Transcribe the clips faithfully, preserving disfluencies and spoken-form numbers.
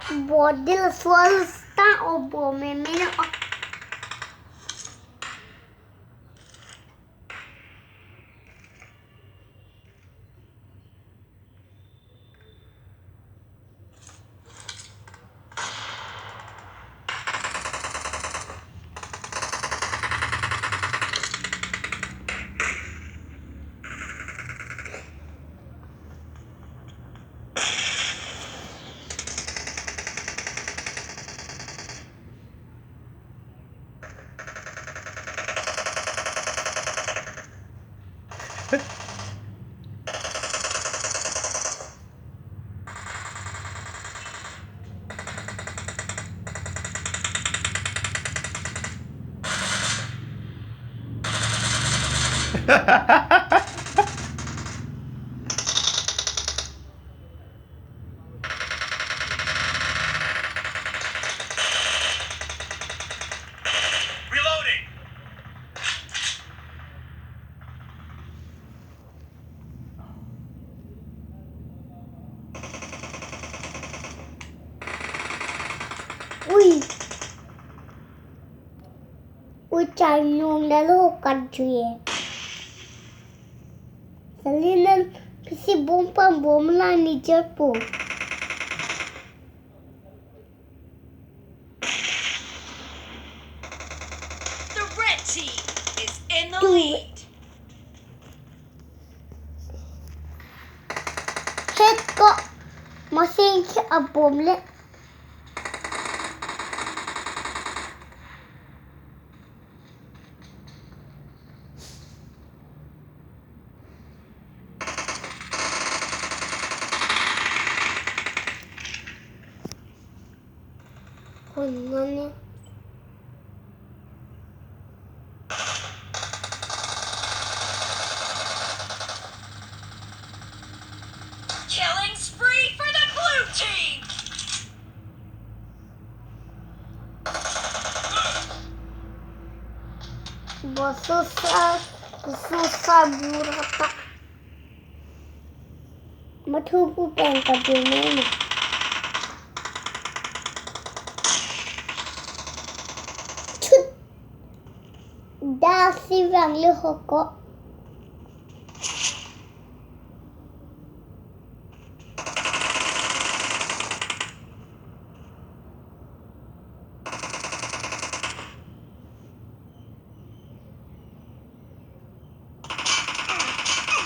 Bodil swalsta obo meme o. Reloading. Ui. Ui, chai nung dalo kan chuye. Salinan pisi bom pam bom la ni jerpo. The red team is in the lead. Heko masing ke abom le. Konane. Killing spree for the blue team. Bosusa, susa burata. Mathupu pen kadun nang. Chut. Dasi vang le hoko.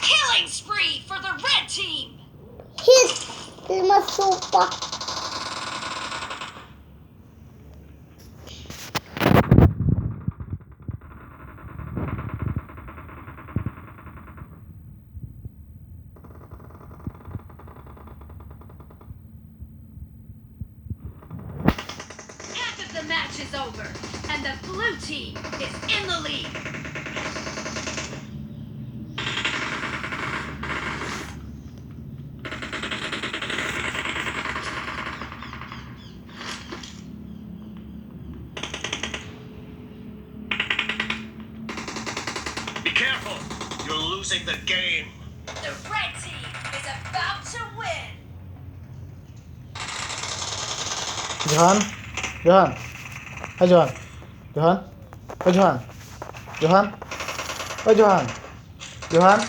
Killing spree for the red team. Hit, lima supa. Half of the match is over, and the blue team is in the lead. Be careful, you're losing the game. The red team is about to win. Johan, Johan, hai Johan, Johan, hai Johan, Johan, hai Johan, Johan,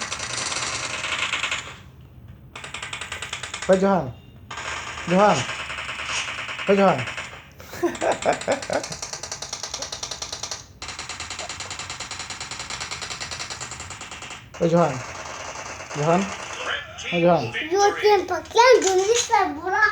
hai Johan, Johan, hai Johan. Oi, Johan. Johan. Oi, Johan. Yo, tiempo, ¿quién yo ni se burla?